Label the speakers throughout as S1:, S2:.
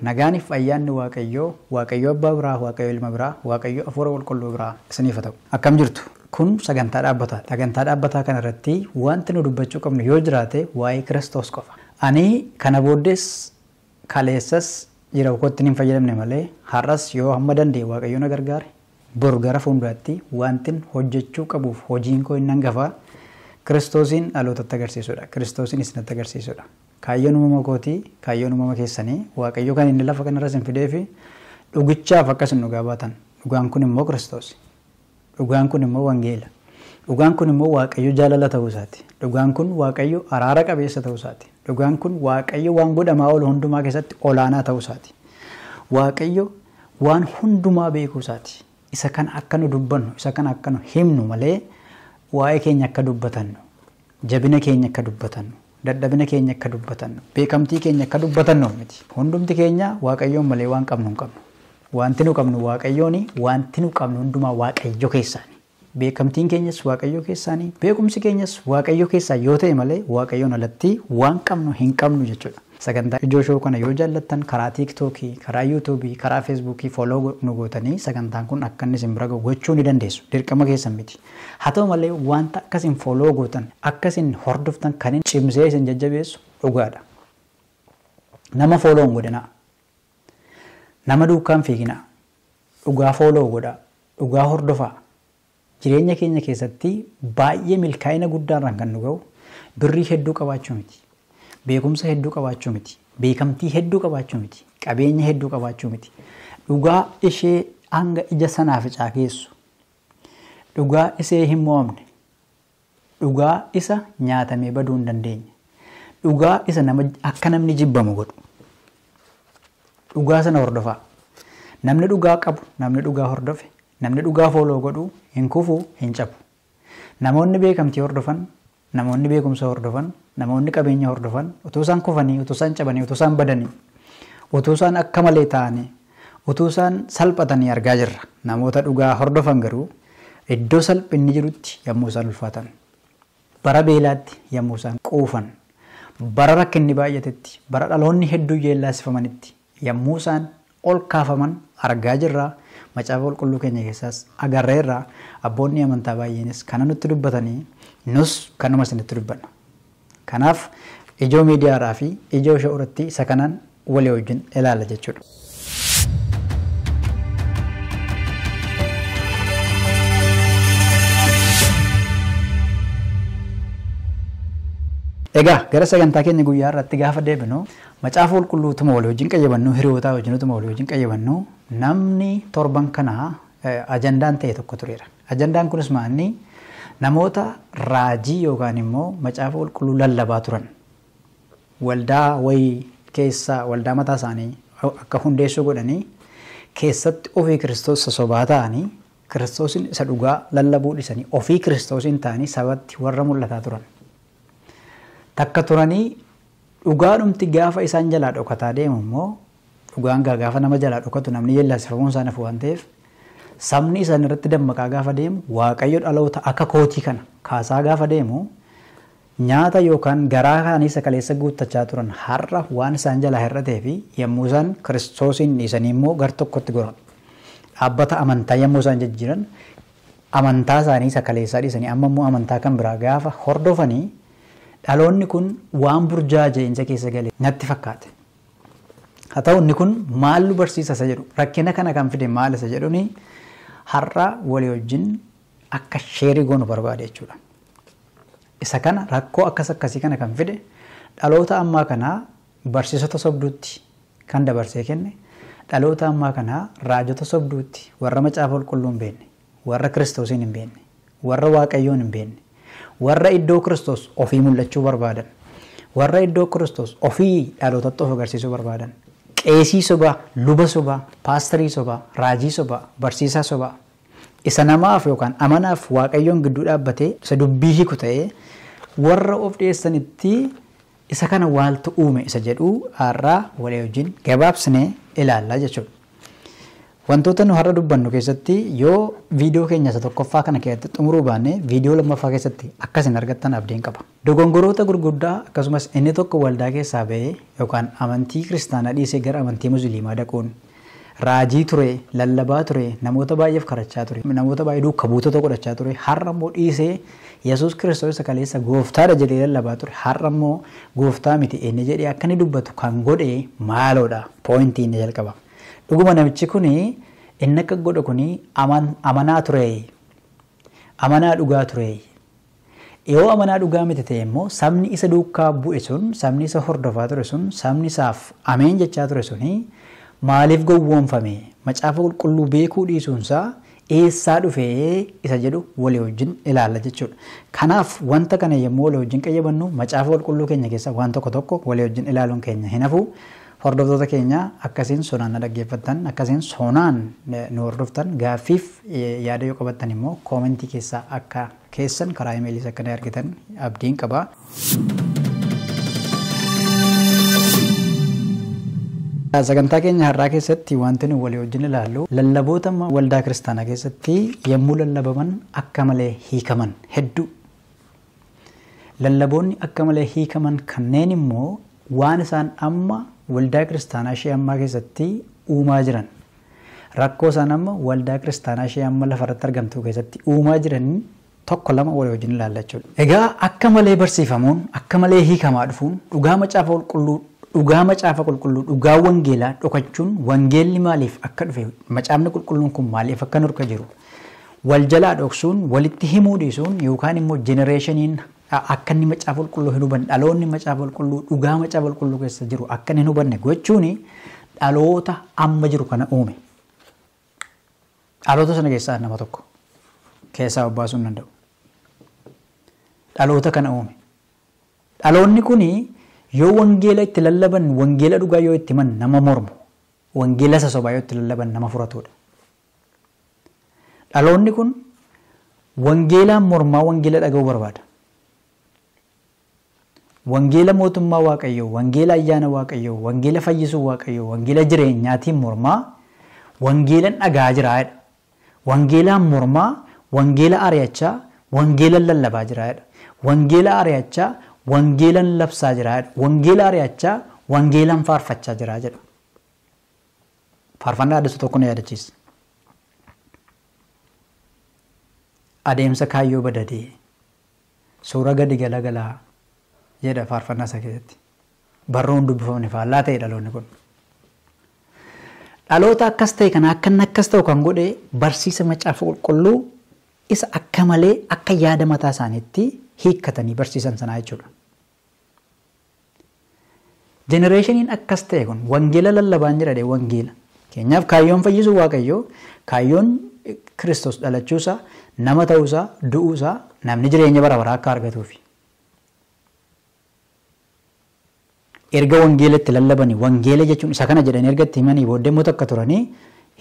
S1: Nagaaniif ayyaanni Waaqayyoo, Waaqayyoo Abbaa biraa, Waaqayyoo Ilma biraa, Waaqayyoo Afuura Qulqulluu biraa isiniif haa ta'u. Akkam jirtu? Kun sagantaa dhaabbataa. Sagantaa dhaabbataa kanarratti wanti nu dubbachuu qabnu yoo jiraate waa'ee Kiristoos qofa. Ani kana booddees kaleessas jira kootti hin fayyadamne malee har'as yoo hamma danda'e Waaqayyo na gargaare bor gara fuulduraatti wantin hojjechuu qabuuf hojiin koo inni hangafaa Kiristoosiin dhalootatti agarsiisudha. Kiristoosiin isinitti agarsiisudha. Kaayyoon uumama kootii, kaayyoon uumama keessanii Waaqayyo kan inni lafa kanarra isin fidee fi dhugichaaf akka isin dhugaa baatan. Dhugaan kun immoo Kiristoos. Dhugaan kun immoo Wangeela. Dhugaan kun immoo Waaqayyo jaalala ta'uu isaati. Dhugaan kun Waaqayyo araara qabeessa ta'uu isaati. Dhugaan kun Waaqayyo waan godhamaa oolu hundumaa keessatti olaanaa ta'uu isaati. Waaqayyo waan hundumaa beekuu isaati. Isa kana akka nu dubbannu, isa kana akka nu himnu malee waa'ee keenya akka dubbatannu, jabina keenya akka dubbatannu, dadhabina keenya akka dubbatannu, beekamtii keenya akka dubbatannu miti. Hundumti keenya Waaqayyoon malee waan qabnu hin qabnu. Wanti nu qabnu Waaqayyooni, wanti nu qabnu hundumaa Waaqayyo keessaani. Beekamtiin keenyas Waaqayyo keessaani, beekumsi keenyas Waaqayyo keessaa yoo ta'e malee Waaqayyoon alatti waan qabnu hin qabnu jechuudha. Sagantaa ijoo shoo kana yoo jaallattan karaa tiiktookii, karaa yuutuubii, karaa feesbuukii follow nu gootanii sagantaan kun akka inni isin bira gahu gochuu ni dandeessu. Dirqama keessan miti. Haa ta'u malee wanta akkasiin follow gootan, akkasiin hordoftan kan inni cimsee isin jajjabeessu dhugaadha. Nama follow hin godhinaa. Nama duukaan fiiginaa. Dhugaa follow godhaa. Dhugaa hordofaa. Jireenya keenya keessatti baay'ee milkaa'ina guddaarraan kan nu gahu birrii hedduu qabaachuu miti. Beekumsa hedduu qabaachuu miti. Beekamtii hedduu qabaachuu miti. Qabeenya hedduu qabaachuu miti. Dhugaa ishee hanga ija sanaaf caakeessu. Dhugaa ishee hin mo'amne. Dhugaa isa nyaatamee baduu hin dandeenye. Dhugaa isa nama akka namni jibbamu godhu. Dhugaa sana hordofaa. Namni dhugaa qabu, namni dhugaa hordofe, namni dhugaa follow godhu hin kufu, hin cabu. Namoonni beekamtii hordofan, namoonni beekumsa hordofan, namoonni qabeenya hordofan utuu isaan kufanii, utuu isaan cabanii, utuu isaan badanii, utuu isaan akka malee ta'anii, utuu isaan salphatanii argaa jirra. Namoota dhugaa hordofan garuu iddoo salphinni jirutti yommuu isaan ulfaatan, bara beelaatti yommuu isaan quufan, bara rakkinni baay'atetti, bara dhaloonni hedduu yeellaasifamanitti yommuu isaan ol kaafaman argaa jirra. Macaafa qulqulluu keenya keessaas agarreerra. Abboonni amantaa baay'eenis kana nutti dubbatanii nus kanuma isinitti dubbanna. Kanaaf ijoo miidiyaadhaa fi ijoo shoo irratti isa kanaan walii wajjin ilaalla jechuudha. Egaa gara sagantaa keenya guyyaa irratti gaafa deebinu macaafa qulqulluu utuma walii wajjin qayyabannu, hiriyootaa wajjin utuma walii wajjin qayyabannu namni torban kanaa ajandaan ta'e tokko tureera. Ajandaan kunis maanni namoota raajii yookaan immoo macaafa qulqulluu lallabaa turan waldaa wayii keessa waldaa mataa isaanii akka hundeessuu godhanii keessatti ofii Kiristoos isa sobaa ta'anii Kiristoosin isa dhugaa lallabuu dhiisanii ofii Kiristoosin ta'anii sabatti warra mul'ataa turan. Takka turanii dhugaadhumti gaafa isaan jalaa dhokataa deemu immoo dhugaan gaafa nama jalaa dhokatu namni yeellaasifamuun isaa nafu waan ta'eef sabni isaan irratti dammaqaa gaafa deemu Waaqayyo dhaloota akka kootii kana kaasaa gaafa deemu nyaata yookaan garaa isaanii sakaleessa guuttachaa turan har'a waan isaan jalaa hir'atee fi yommuu isaan Kiristoosiin dhiisanii immoo gar tokkotti goran. Dhaabbata amantaa yommuu isaan jijjiiran amantaa isaanii sakaleessaa dhiisanii amma immoo amantaa kan biraa gaafa hordofanii dhaloonni kun waan burjaaja'insa keessa galee natti fakkaate. Haa ta'u inni kun maal nu barsiisa isa jedhu rakkina kana kan fide maal isa jedhuni har'a walii wajjin akka sheerii goonu barbaade jechuudha. Isa kana rakkoo akkas akkasii kana kan fide dhaloota ammaa kanaa barsiisota sobduutti kan dabarsee kenne dhaloota ammaa kanaa raajota sobduutti warra macaafa qulqulluu hin beekne, warra Kiristoosiin hin beekne, warra Waaqayyoon hin beekne, warra iddoo Kiristoos ofii mul'achuu barbaadan, warra iddoo Kiristoos ofii dhalootatti of agarsiisuu barbaadan, qeesii sobaa, luba sobaa, paasterii sobaa, raajii sobaa, barsiisaa sobaa, isa namaaf yookaan amanaaf Waaqayyoon gidduu dhaabbatee isa dubbii hiiku ta'ee warra of dhiyeessanitti isa kana waaltu uume isa jedhu har'aa walii wajjin gabaabsinee ilaalla jechuudha. Wantoota nu har'a dubbannu keessatti yoo viidiyoo keenya isa tokkoffaa kana keessatti xumuruu baanne viidiyoo lammaffaa keessatti akkasin argattan abdiin qaba. Dogongoroota gurguddaa akkasumas inni tokko waldaa keessaa ba'ee yookaan amantii kiristaanaa dhiisee gara amantii musliimaa dhaquun raajii ture, lallabaa ture, namoota baay'eef kadhachaa ture, namoota baay'ee duuka buutota godhachaa ture, har'a immoo dhiisee Yesuus Kiristoos isa kaleessa gooftaadha jedhee lallabaa ture, har'a immoo gooftaa miti inni jedhee akka inni dubbatu kan godhe maaloodha? Poointii inni jalqaba. Dhuguma namichi kuni inni akka godhu kuni amanaa ture, amanaa dhugaa ture. Yoo amanaa dhugaa miti ta'e immoo sabni isa duukaa bu'e sun, sabni isa hordofaa ture sun, sabni isaaf ameen jechaa ture suni maaliif gowwoomfame? Macaafa qulqulluu beekuu dhiisuunsaa eessaa dhufee isa jedhu walii wajjin ilaalla jechuudha. Kanaaf wanta kana yommuu walii wajjin qayyabannu macaafa qulqulluu keenya keessaa waan tokko tokko walii wajjin ilaaluun keenya hin hafu. Hordoftoota keenya akkasiin sonaan na dhaggeeffattan, akkasiin sonaan nu hordoftan, gaaffiif yaada yoo qabattan immoo koomentii keessaa akka keessan karaa imeeliis akka na argitan abdiin qaba. Sagantaa keenya har'aa keessatti wanti nu walii wajjin ilaallu lallaboota waldaa kiristaanaa keessatti yommuu lallabaman akka malee hiikaman hedduu. Lallaboonni akka malee hiikaman kanneen immoo waan isaan amma waldaa kiristaanaa ishee ammaa keessatti uumaa jiran, rakkoo isaan amma waldaa kiristaanaa ishee amma lafarratti argamtu keessatti uumaa jiran tokko lama walii wajjin ilaalla jechuudha. Egaa akka malee barsiifamuun, akka malee hiikamaa dhufuun, dhugaa macaafa qulqulluu, dhugaa macaafa qulqulluu, dhugaa wangeelaa dhokachuun, wangeelli maaliif akka dhufe, macaafni qulqulluun kun maaliif akka nurka jiru, wal jalaa dhoksuun, walitti himuu dhiisuun yookaan immoo jenereeshiniin akka inni macaafa qulqulluu hin hubanne, dhaloonni macaafa qulqulluu, dhugaa macaafa qulqulluu keessa jiru akka inni hin hubanne gochuun dhaloota amma jiru kana uume. Dhaloota sana keessaa nama tokko keessaa obbaasuu hin danda'u. Dhaloota kana uume. Dhaloonni kuni yoo wangeela itti lallaban, wangeela dhugaa yoo itti himan nama mormu, wangeela isa sobaa yoo itti lallaban nama furatudha. Dhaloonni kun wangeelaan mormaa wangeela dhaga'uu barbaada. Wangeela mootummaa Waaqayyoo, wangeela ayyaana Waaqayyoo, wangeela fayyisuu Waaqayyoo, wangeela jireenyaatiin mormaa wangeelan dhagaa jiraadha. Wangeelaan mormaa wangeela ari'achaa, wangeelan lallabaa jiraadha. Wangeela ari'achaa, wangeelan labsaa jiraadha. Wangeela ari'achaa, wangeelan faarfachaa jiraa jedha. Faarfannaa addisuu tokko na yaadachiisa. Adeemsa kaayyoo badadee, suura gadi galagalaa jedha faarfannaa isaa keessatti. Barruun dubbifamne faallaa ta'e dhaloonni kun. Dhaloota akkas ta'e kana akka inni akkas ta'u kan godhe barsiisa macaafa qulqulluu isa akka malee akka yaada mataa isaaniitti hiikkatanii barsiisan sanaa jechuudha. Jenereeshiniin akkas ta'e kun wangeela lallabaan jira jedhee wangeela. Keenyaaf kaayyoon fayyisuu Waaqayyoo, kaayyoon Kiristoos dhalachuusaa, nama ta'uusaa, du'uusaa, namni jireenya bara baraa akka argatuufi. Erga wangeela itti lallabanii, wangeela jechuun isa kana jedhanii erga itti himanii booddee immoo takka turanii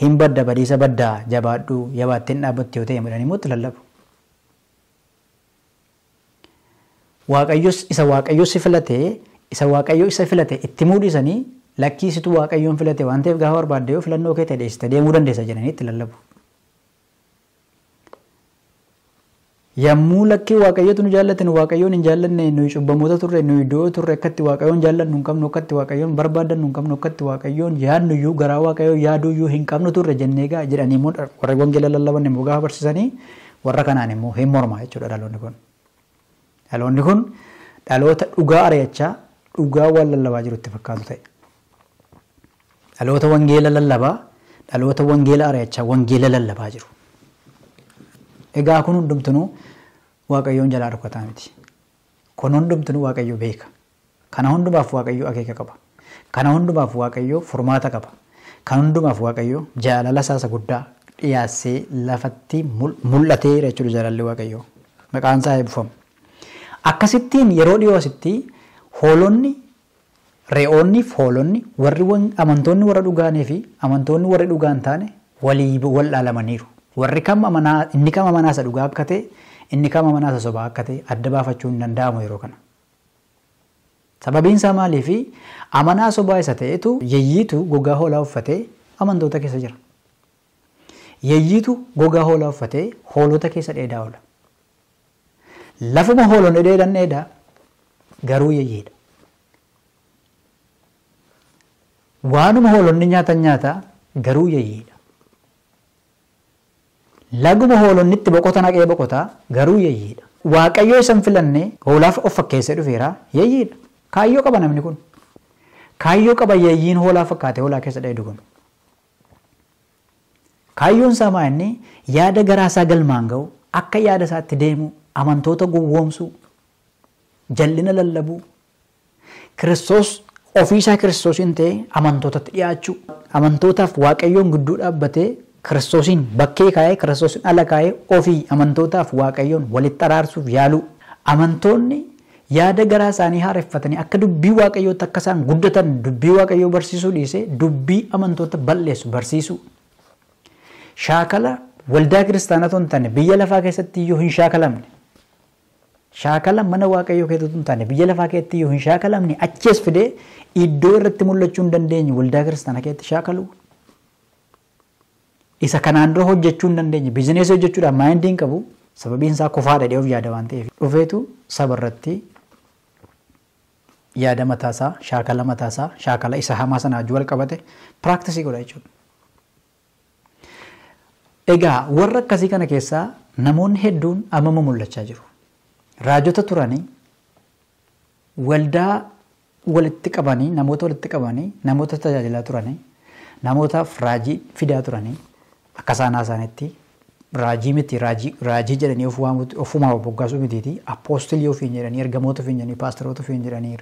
S1: hin badda badiisa baddaa jabaadhu jabaattee hin dhaabbattu yoo ta'e jedhanii immoo itti lallabu. Waaqayyos isa Waaqayyo si filate, isa Waaqayyo isa filate itti himuu dhiisanii lakkiisitu Waaqayyoon filate waan ta'eef gaafa barbaadde yoo filannoo kee ta'e dheessite deemuu dandeessa jedhanii itti lallabu. Yommuu lakkii Waaqayyootu nu jaallate, nu Waaqayyoon hin jaallanne, nuyi cubbamoota turre, nuyi du'oo turre, akkatti Waaqayyoon jaallannu hin qabnu, akkatti Waaqayyoon barbaaddannu hin qabnu, akkatti Waaqayyoon yaadnu iyyuu, garaa Waaqayyoo yaaduu iyyuu hin qabnu turre jennee gaa jedhanii immoo warra wangeela lallaban immoo gaafa barsiisanii warra kanaan immoo hin mormaa jechuudha dhaloonni kun. Dhaloonni kun dhaloota dhugaa ari'achaa, dhugaa waan lallabaa jiru itti fakkaatu ta'e. Dhaloota wangeela lallabaa, dhaloota wangeela ari'achaa, wangeela lallabaa jiru. Egaa kun hundumtinuu Waaqayyoon jalaa dhokataa miti. Kun hundumtinuu Waaqayyo beeka. Kana hundumaaf Waaqayyo akeeka qaba. Kana hundumaaf Waaqayyo furmaata qaba. Kana hundumaaf Waaqayyo jaalala isaa isa guddaa dhiyaassee lafatti mul'ateera jechuudha jaalalli Waaqayyoo. Maqaan isaa eebbifamu. Akkasittiin yeroo dhiyoo asitti hoolonni, re'oonni fi hoolonni warri amantoonni warra dhugaanii fi amantoonni warri dhugaa hin taane walii wal dhaalamaniiru. Warri kam amanaa, inni kam amanaa isa dhugaa akka ta'e, inni kam amanaa isa sobaa akka ta'e adda baafachuu hin danda'amu yeroo kana. Sababiin isaa maaliifi amanaa sobaa isa ta'etu yeyyiitu gogaa hoolaa uffatee amantoota keessa jira. Yeyyiitu gogaa hoolaa uffatee hoolota keessa dheedaa oola. Lafuma hoolonni dheedan dheedaa garuu yeyyiidha. Waanuma hoolonni nyaatan nyaataa garuu yeyyiidha. Laguma hoolonni itti boqotan haqee boqotaa garuu yeyyiidha. Waaqayyoo isa hin filanne hoolaaf of fakkeessee dhufeera yeyyiidha. Kaayyoo qaba namni kun. Kaayyoo qaba yeyyiin hoolaa fakkaate hoolaa keessa dheedu kun. Kaayyoon isaa maa inni yaada garaa isaa galmaan ga'u, akka yaada isaatti deemu, amantoota gowwoomsuu, jal'ina lallabuu, Kiristoos ofiisaa Kiristoosiin ta'e amantootatti dhiyaachuu, amantootaaf Waaqayyoon gidduu dhaabbatee Kiristoosiin bakkee kaa'ee, Kiristoosiin ala kaa'ee ofii amantootaaf Waaqayyoon walitti araarsuuf yaaluu. Amantoonni yaada garaa isaanii haareffatanii akka dubbii Waaqayyootti akka isaan guddatan dubbii Waaqayyoo barsiisuu dhiisee dubbii amantoota balleessu barsiisuu. Shaakala waldaa kiristaanaa otoo hin taane biyya lafaa keessatti iyyuu hin shaakalamne. Shaakala mana Waaqayyoo keessatti otoo hin taane biyya lafaa keessatti iyyuu hin shaakalamne achi as fidee iddoo irratti mul'achuu hin dandeenye waldaa kiristaanaa keessatti shaakaluu. Isa kanaan dura hojjechuu hin dandeenye biizineesii hojjechuudhaan maayindii hin qabu sababiin isaa kofaa dhadhee of yaada waan ta'eef dhufeetu saba irratti yaada mataasaa shaakala mataasaa shaakala isa hamaa sanaa wajjin wal qabate piraaktisii godha jechuudha. Egaa warra akkasii kana keessaa namoonni hedduun amma mul'achaa jiru. Raajota turanii waldaa walitti qabanii namoota walitti qabanii namoota tajaajilaa turanii namootaaf raajii fidaa turanii akka isaan haasa'anitti raajii miti raajii jedhanii ofumaa moggaasuu mitiiti appoostilii ofiin jedhanii ergamoota ofiin jedhanii paasteroota ofiin jedhanii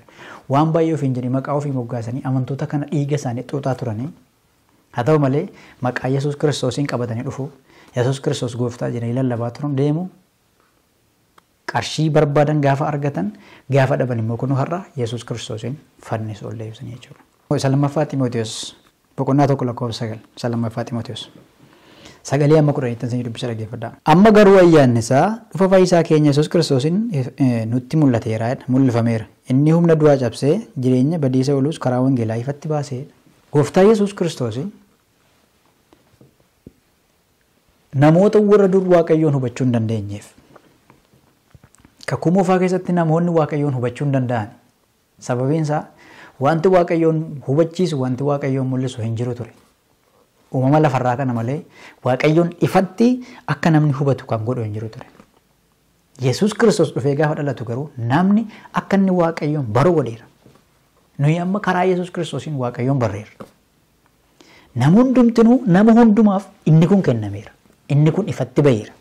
S1: waan baay'ee ofiin jedhanii maqaa ofii moggaasanii amantoota kana dhiiga isaanii xuuxaa turanii. Haa ta'u malee maqaa Yesuus Kiristoosiin qabatanii dhufu Yesuus Kiristoos gooftaa jedhanii lallabaa turan deemu qarshii barbaadan gaafa argatan gaafa dhaban immoo kunuu har'a Yesuus Kiristoosiin fannisuu illee ibsanii jechuudha. Isa lammaffaa Ximootiyoos boqonnaa 1 lakkoofsa 9 isa lammaffaa Ximootiyoos. Sagalee amma 10 isin dubbisa dhaggeeffadhaa. Amma garuu ayyaanni isaa dhufa fayyisaa keenya Yesuus Kiristoosiin nutti mul'ateera mul'ifameera. Inni humna du'aa cabsee jireenya badiisa oolus karaa wangeelaa ifatti baaseedha. Gooftaa Yesuus Kiristoosiin namoota warra dur Waaqayyoon hubachuu hin dandeenyeef kakuu moofaa keessatti namoonni Waaqayyoon hubachuu hin danda'an. Sababiin isaa wanti Waaqayyoon hubachiisu wanti Waaqayyoon mul'isu hin jiru ture. Uumama lafarraa kana malee Waaqayyoon ifatti akka namni hubatu kan godhu hin jiru ture. Yesuus Kiristoos dhufee gaafa dhalatu garuu namni akka inni Waaqayyoon baru godheera. Nuyi amma karaa Yesuus Kiristoosiin Waaqayyoon barreerra. Nama hundumtinuu nama hundumaaf inni kun kennameera. Inni kun ifatti baheera.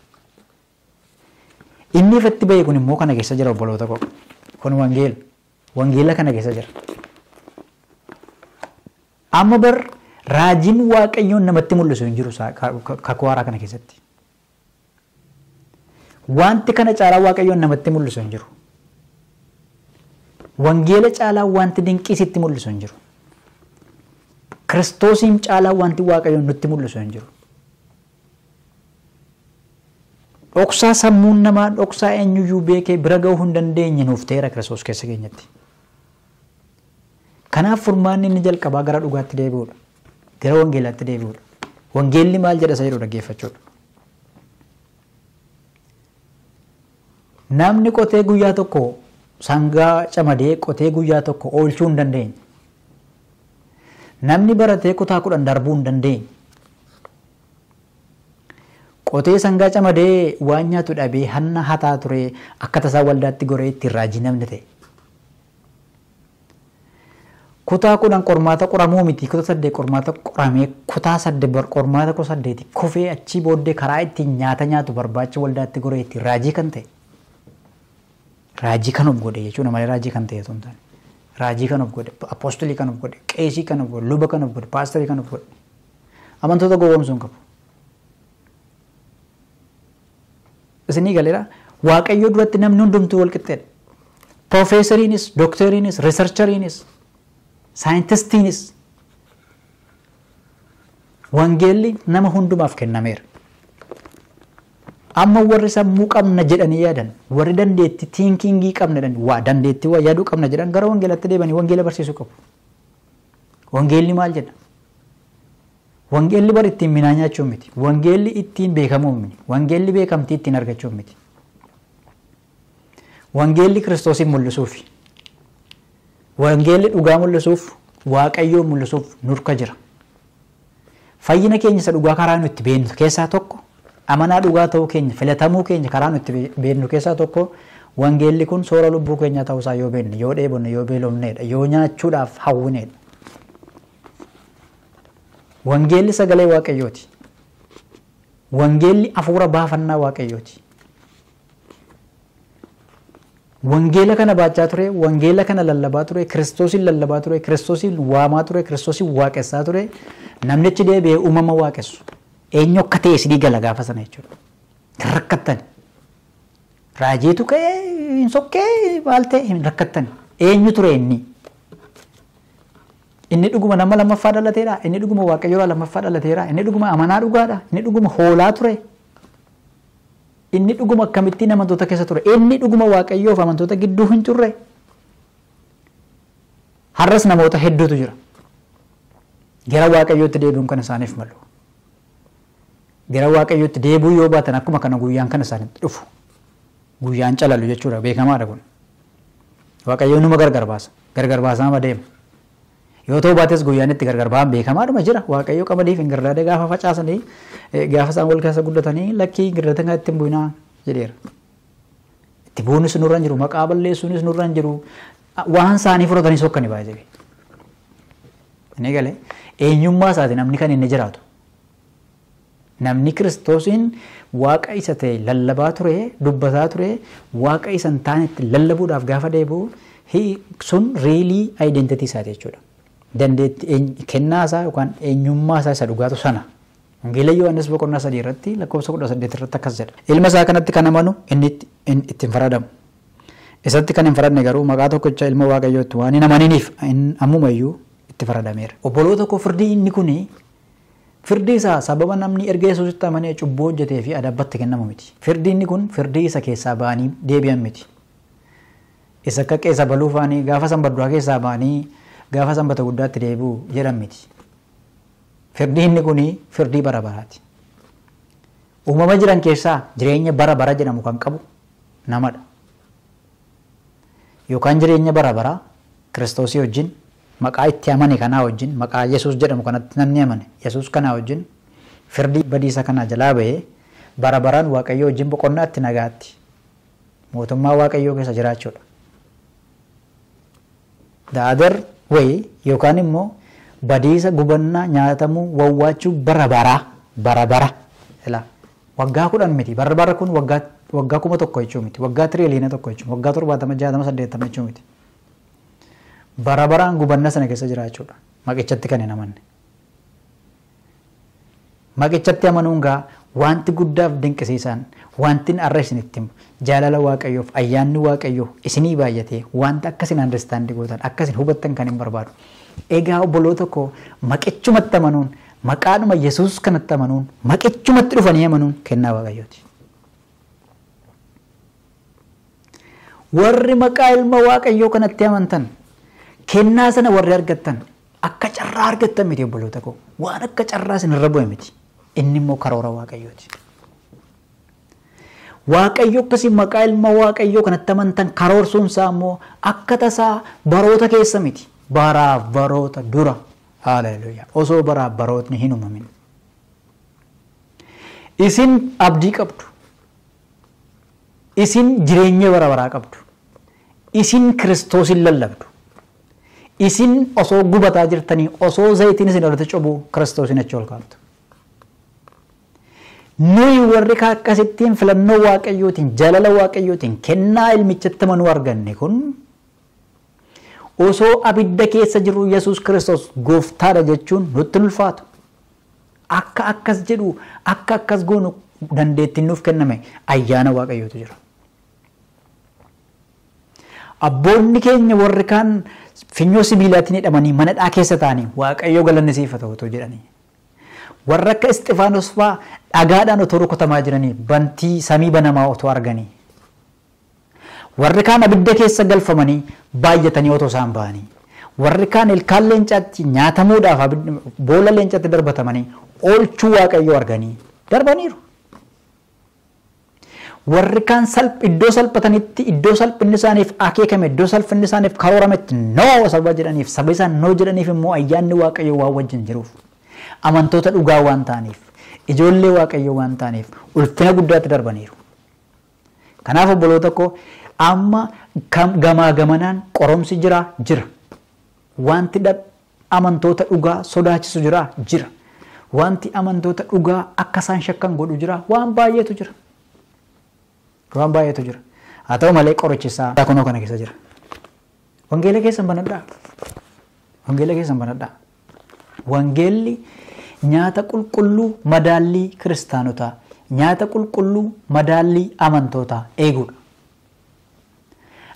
S1: Inni ifatti bahe kun immoo kana keessa jira obboloota koo. Kun wangeela. Wangeela kana keessa jira. Amma bar raajiin Waaqayyoon namatti mul'isu hin jiru kakuu haaraa kana keessatti. Wanti kana caalaa Waaqayyoon namatti mul'isu hin jiru. Wangeela caalaa wanti dinqisiitti mul'isu hin jiru. Kiristoosiin caalaa wanti Waaqayyoon nutti mul'isu hin jiru. Dhoksaa sammuun namaa dhoksaa eenyuyyuu beekee bira ga'uu hin dandeenye nuuf ta'eera Kiristoos keessa keenyatti. Kanaaf furmaanni inni jalqabaa gara dhugaatti deebi'uudha. Gara wangeelaatti deebi'uudha. Wangeelli maal jedha isa jedhu dhaggeeffachuudha. Namni qotee guyyaa tokko sangaa camadee qotee guyyaa tokko oolchuu hin dandeenye. Namni baratee kutaa 10 darbuu hin dandeenye. Qotee sangaa camadee waan nyaatu dhabee hanna hataa ture akka tasaa waldaatti goree ittiin raajii namni ta'e. Kutaa 10 qormaata qoramuu miti kutaa 8 qormaata qoramee kutaa 8 qormaata 8 kofee achii booddee karaa ittiin nyaata nyaatu barbaacha waldaatti goree ittiin raajii kan ta'e. Raajii kan of godhe jechuudha malee raajii kan ta'e osoo hin taane. Raajii kan of godhe, appoostolii kan of godhe, qeesii kan of godhe, luba kan of godhe, paasterii kan of godhe. Amantoota gowwoomsuu hin qabu. Isinii galeera Waaqayyoo duratti namni hundumtuu wal qixxeedha. Piroofeesariinis, dookteriinis, riisarchariinis, saayintistiinis wangeelli nama hundumaaf kennameera. Amma warri sammuu qabna jedhanii yaadan, warri dandeettii tiinkingii qabna jedhan, waa dandeettii waa yaaduu qabna jedhan gara wangeelatti deebanii wangeela barsiisuu qabu. Wangeelli maal jedha? Wangeelli bar ittiin minaa nyaachuu miti. Wangeelli ittiin beekamuu miti. Wangeelli beekamtii ittiin argachuu miti. Wangeelli Kiristoosiin mul'isuufi. Wangeelli dhugaa mul'isuuf, Waaqayyoon mul'isuuf nurka jira. Fayyina keenya isa dhugaa karaa nuti beeknu keessaa tokko, amanaa dhugaa ta'uu keenya, filatamuu keenya karaa nuti beeknu keessaa tokko, wangeelli kun soora lubbuu keenyaa ta'uusaa yoo beekne, yoo dheebonne, yoo beelofneedha, yoo nyaachuudhaaf hawwineedha. Wangeelli sagalee Waaqayyooti. Wangeelli hafuura baafannaa Waaqayyooti. Wangeela kana baachaa ture, wangeela kana lallabaa ture, Kiristoosiin lallabaa ture, Kiristoosiin waamaa ture, Kiristoosiin waaqessaa ture. Namnichi deebi'ee uumama waaqessu. Eenyu akka ta'e isinii gala gaafa sana jechuudha. Hin rakkattan. Raajiitu ka'ee hin sokkee maal ta'e hin rakkattan. Eenyu ture inni? Inni dhuguma nama lammaffaa dhalateera. Inni dhuguma Waaqayyoorraa lammaffaa dhalateera. Inni dhuguma amanaa dhugaadha. Inni dhuguma hoolaa ture. Inni dhuguma akkamittiin amantoota keessa ture. Inni dhuguma Waaqayyoof amantoota gidduu hin turre. Har'as namoota hedduutu jira. Gara Waaqayyootti deebi'uun kan isaaniif malu. Gara Waaqayyootti deebi'uu yoo baatan akkuma kana guyyaan kan isaanitti dhufu. Guyyaan calalu jechuudha, beekamaadha kun. Waaqayyoon numa gargar baasa. Gargar baasaa nama deema. Yoo ta'u baates guyyaan itti gargar ba'an beekamaadhuma jira. Waaqayyo qamadiif hin gardaadee gaafa facaasanii, gaafa isaan wal keessa guddatanii lakkii girdata kan ittiin bu'inaa jedheera. Itti bu'uunis nurra hin jiru, maqaa balleessuunis nurra hin jiru. Waan isaanii fudhatanii sokkani baay'ee. Inni galee eenyummaa isaati namni kan inni jiraatu. Namni Kiristoosiin Waaqa isa ta'e lallabaa ture, dubbataa ture, Waaqa isa hin taanetti lallabuudhaaf gaafa deebi'u sun riilii aayidentitii isaati jechuudha. Dandeettii kennaa isaa yookaan eenyummaa isaa isa dhugaatu sana. Wangeela Yohaannis boqonnaa 3 irratti lakkoofsa 18 irratti akkas jedha. Ilma isaa kanatti kan amanu inni ittiin faradamu. Isatti kan hin faradne garuu maqaa tokkicha ilma Waaqayyootti waan hin amaniniif ammumayyuu itti faradameera. Obboloota koo, firdii inni kuni firdii isaa sababa namni erga Yesuusitti amanee cubbuu hojjetee fi adabbatti kennamu miti. Firdii inni kun firdii isa keessaa ba'anii deebi'an miti. Isa akka qeessa baluu faanii gaafa sanbata duraa keessaa ba'anii gaafa sanbata guddaatti deebi'u jedhan miti. Firdii inni kuni firdii bara baraati. Uumama jiran keessaa jireenya bara bara jedhamu kan qabu namadha. Yookaan jireenya bara baraa Kiristoosii wajjin, maqaa itti amane kanaa wajjin, maqaa Yesuus jedhamu kanatti namni amane Yesuus kanaa wajjin firdii badiisa kanaa jalaa ba'ee bara baraan Waaqayyoo wajjin boqonnaatti nagaatti mootummaa Waaqayyoo keessa jiraachuudha. The other way yookaan immoo badiisa gubannaa nyaatamuu wawwaachuu bara baraa bara bara. Ilaa waggaa 10 miti, bara bara kun waggaa 1000 jechuu miti, waggaa tiriliyoona 1 jechuu, waggaa 70 60 80 jechuu miti. Bara baraan gubanna sana keessa jiraachuudha. Maqichatti kan hin amanne. Maqichatti amanuun gaa wanti guddaaf dinqisiisaan, wanti har'a isinitti himu, jaalala Waaqayyoof ayyaanni Waaqayyoo isinii baay'atee wanta akkasin understand gootan, akkasin hubattan kan hin barbaadu. Egaa obboloota koo, maqichumatti amanuun, maqaadhuma Yesuus kanatti amanuun, maqichumatti dhufanii amanuun kennaa Waaqayyooti. Warri maqaa ilma Waaqayyoo kanatti amantan, kennaa sana warri argattan akka carraa argattan miti obboloota koo. Waan akka carraa isinirra bu'e miti. Inni immoo karoora Waaqayyooti. Waaqayyo akkasii maqaa ilma Waaqayyoo kanatti amantan karoorsuun isaa immoo akka tasaa baroota keessa miti. Baraaf baroota dura. Haleluuyaa. Osoo baraaf barootni hin uumamin. Isin abdii qabdu. Isin jireenya bara baraa qabdu. Isin Kiristoosin lallabdu. Isin osoo gubataa jirtanii, osoo zayitiin isin irratti cubu Kiristoosin achi ol kaaftu. Nuyi warri akkasittiin filannoo Waaqayyootiin, jaalala Waaqayyootiin kennaa ilmichatti amanuu arganne kun osoo abidda keessa jiru Yesuus Kiristoos gooftaadha jechuun nutti ulfaatu. Akka akkas jedhu, akka akkas goonu dandeettiin nuuf kenname ayyaana Waaqayyootu jira. Abboonni keenya warri kaan finyoo sibiilaatiin hidhamanii mana dhaa keessa taa'anii Waaqayyo galanni siif haa ta'u otoo jedhanii. Warra akka Isxifaanos fa'aa dhagaadhaan otoo rukutamaa jiranii bantii samii banamaa otoo arganii. Warri kaan abidda keessa galfamanii baay'atanii otoo isaan ba'anii. Warri kaan ilkaan leencaatti nyaatamuudhaaf boolla leencaatti darbatamanii Oolchuu Waaqayyoo arganii darbaniiru. Warri kaan iddoo salphatanitti, iddoo salphinni isaaniif akeekame, iddoo salphinni isaaniif karoorametti noo saba jedhaniif, saba isaan noo jedhaniif immoo ayyaanni Waaqayyoo waan wajjin jiruuf, amantoota dhugaa waan ta'aniif, ijoollee Waaqayyoo waan ta'aniif ulfina guddaatti darbaniiru. Kanaaf obboloota koo, amma gamaa gamanaan qoromsi jira jira. Wanti amantoota dhugaa sodaachisu jira jira. Wanti amantoota dhugaa akka isaan shakkan godhu jira, waan baay'eetu jira. Waan baay'eetu jira. Haa ta'u malee qorichisaa kunoo kana keessa jira. Wangeela keessan banadhaa. Wangeela keessan banadhaa. Wangeelli nyaata qulqulluu madaallii kiristaanotaa, nyaata qulqulluu madaallii amantootaa eeguudha.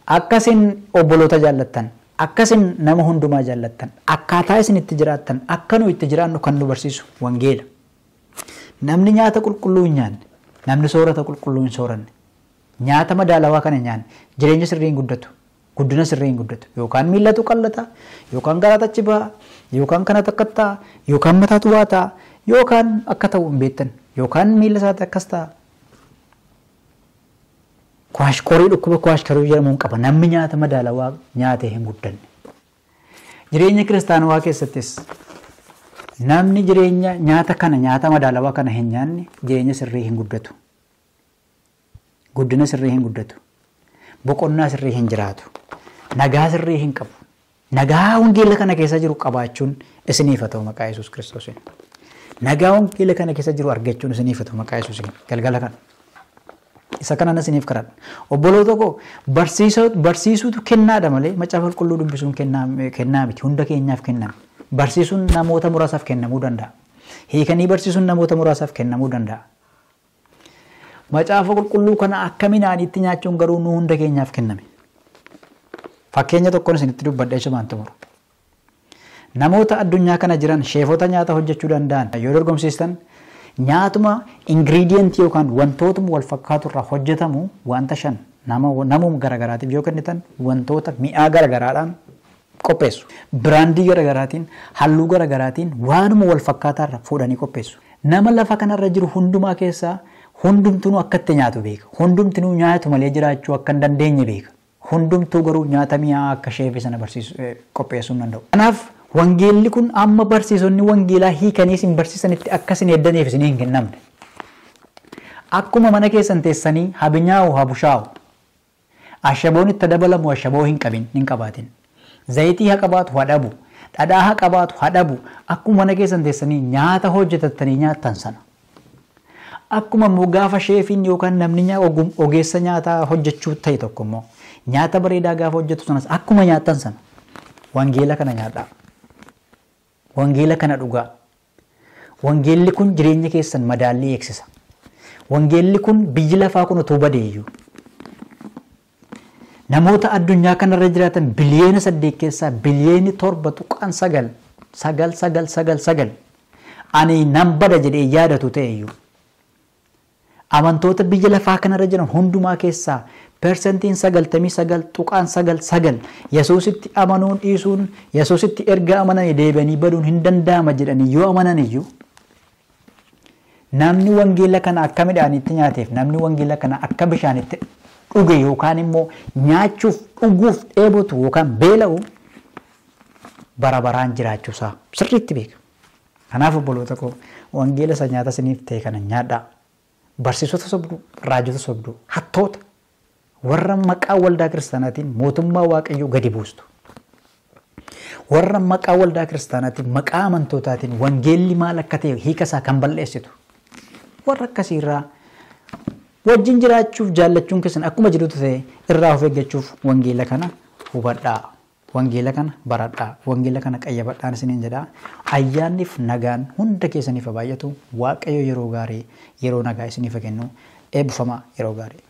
S1: Akkasin obboloota jaallattan, akkasin nama hundumaa jaallattan, akkaataa isin itti jiraattan, akka nu itti jiraannu kan nu barsiisu wangeela. Namni nyaata qulqulluu hin nyaanne, namni soorata qulqulluu hin sooranne, nyaata madaalawaa kana hin nyaanne, jireenya sirrii hin guddatu, guddina sirrii hin guddatu. Yookaan miillatu qallata, yookaan garaatu achi ba'a, yookaan kana takka ta'a, yookaan mataatu waa ta'a, yookaan akka ta'u hin beektan, yookaan miilla isaatti akkas ta'a. Kwashikorii dhukkuba kwashikorii jedhamuun qaba. Namni nyaata madaalawaa nyaatee hin guddanne. Jireenya kiristaanawaa keessattis namni jireenya nyaata kana, nyaata madaalawaa kana hin nyaanne jireenya sirrii hin guddatu. Guddina sirrii hin guddatu. Boqonnaa sirrii hin jiraatu. Nagaa sirrii hin qabu. Nagaa wangeela kana keessa jiru qabaachuun isiniif haa ta'u maqaa Yesuus Kiristoosiin. Nagaa wangeela kana keessa jiru argachuun isiniif haa ta'u maqaa Yesuusiin. Galgala kana. Isa kanan isiniif kadhadha. Obboloota koo, barsiisuutu kennaadha malee macaafa qulqulluu dubbisuun kennaa miti. Hunda keenyaaf kenname. Barsiisuun namoota muraasaaf kennamuu danda'a. Hiikanii barsiisuun namoota muraasaaf kennamuu danda'a. Macaafa qulqulluu kana akka midhaaniitti nyaachuun garuu nu hunda keenyaaf kenname. Fakkeenya tokkoon isinitti dubbadha jechuun xumuru. Namoota addunyaa kana jiran sheefota nyaata hojjechuu danda'an yoo dorgomsiistan nyaatuma ingiriidiyentii yookaan wantootuma wal fakkaatu irraa hojjetamu wanta 5 namuma garagaraatiif yoo kennitan wantoota mi'aa garagaraadhaan qopheessu. Biraandii garagaraatiin, halluu garagaraatiin waanuma wal fakkaataa irraa fuudhanii qopheessu. Nama lafa kanarra jiru hundumaa keessaa hundumtuu akka itti nyaatu beeka. Hundumtuu nyaatu malee jiraachuu akka hin dandeenye beeka. Hundumtuu garuu nyaata mi'aa akka sheefii sana qopheessuu hin danda'u. Kanaaf wangeelli kun amma barsiisonni wangeelaa hiikanii isin barsiisanitti akka isin eeddaniif isin hin kennamne. Akkuma mana keessan teessanii habinyaa'u habushaa'u, ashaboon itti dabalamu ashaboo hin qabin hin qabaatin. Zayitii haa qabaatu haa dhabu, dhadhaa haa qabaatu haa dhabu. Akkuma mana keessan teessanii nyaata hojjetattanii nyaattan sana. Akkuma immoo gaafa sheefiin yookaan namni ogeessa nyaataa hojjechuu ta'e tokko immoo nyaata bareedaa gaafa hojjetu sanas akkuma nyaattan sana wangeela kana nyaadhaa. Wangeela kana dhugaa. Wangeelli kun jireenya keessan madaallii eegsisa. Wangeelli kun biyyi lafaa kun utuu badeeyyuu namoota addunyaa kanarra jiraatan biliyoona 8 keessaa biliyoonni 7.9 9 9 9 9 ani nan bada jedhee yaadatu ta'eyyuu amantoota biyya lafaa kanarra jiran hundumaa keessaa persentiin 99.99 Yesuusitti amanuun dhiisuun Yesuusitti erga amananii deebi'anii baduun hin danda'ama jedhanii yoo amanan iyyuu namni wangeela kana akka midhaanitti nyaateef namni wangeela kana akka bishaanitti dhuge yookaan immoo nyaachuuf dhuguuf dheebotu yookaan beela'u bara baraan jiraachuusaa sirriitti beeka. Kanaaf obboloota koo, wangeela isa nyaata isiniif ta'e kana nyaadhaa. Barsiisota sobduu, raajota sobduu, hattoota warra maqaa waldaa kiristaanaatiin mootummaa Waaqayyoo gadi buustu. Warra maqaa waldaa kiristaanaatiin maqaa amantootaatiin wangeelli maal akka ta'e hiika isaa kan balleessitu. Warra akkasiirraa wajjin jiraachuuf jaallachuun keessan akkuma jirutu ta'e irraa of eeggachuuf wangeela kana hubadhaa. Wangeela kana baradhaa. Wangeela kana qayyabadhaan isiniin jedhaa. Ayyaanniif nagaan hunda keessaniif haa baay'atu. Waaqayyo yeroo gaarii, yeroo nagaa isiniif haa kennu. Eebbifamaa yeroo gaarii.